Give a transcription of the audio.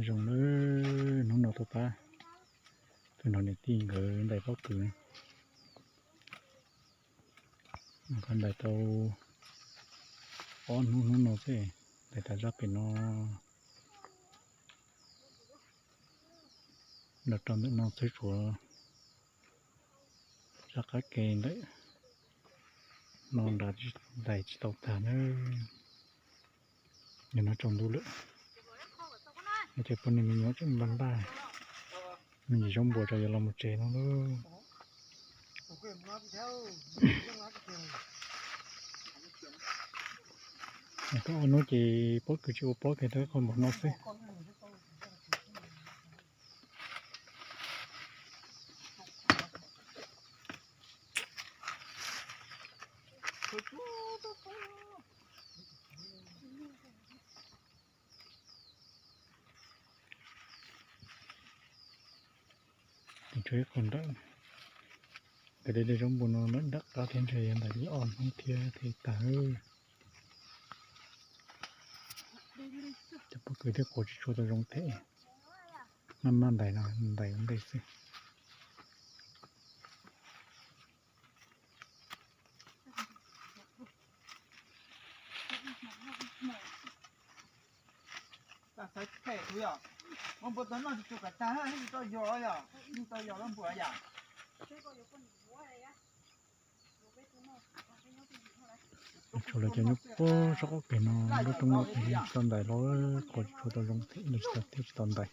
Zoo lawm, hnub no tuaj pab tus no niam tij nkawd ntais pob kws. Nkawd ntais tau ob hnub, hnub no xwb, ntais tas zaj pem no los rau ntawm no xwb, tshuav zaj qab ke ntawm no nrad ntais tsis tau tag na. Yog no tsaus ntuj lawm, ces poj niam me nyuam tseem npaj npaj me ntsis zaub npua rau yuav los mus tsev no lauj. Tau ob hnub ces pob kws tsis ua pob kiag, tau ib qho npaum no xwb. Tshuav ib qho nram, nkawd de de zaub npua no lawm nram qab thiab, ntshe yog ntawm li ob hnub thiab thiaj tag. Cov pob kws thiaj quav tsis tshua tau zoo thiab, maj maj ntais no ntais ua ntej xwb. Tshuav lawv cov nyob puag saum qaum pem no, lub roob no tsis tau ntais hlo, quav tsis tshua tau zoo thiab, lawv tsis tau, thiaj tsis tau ntais.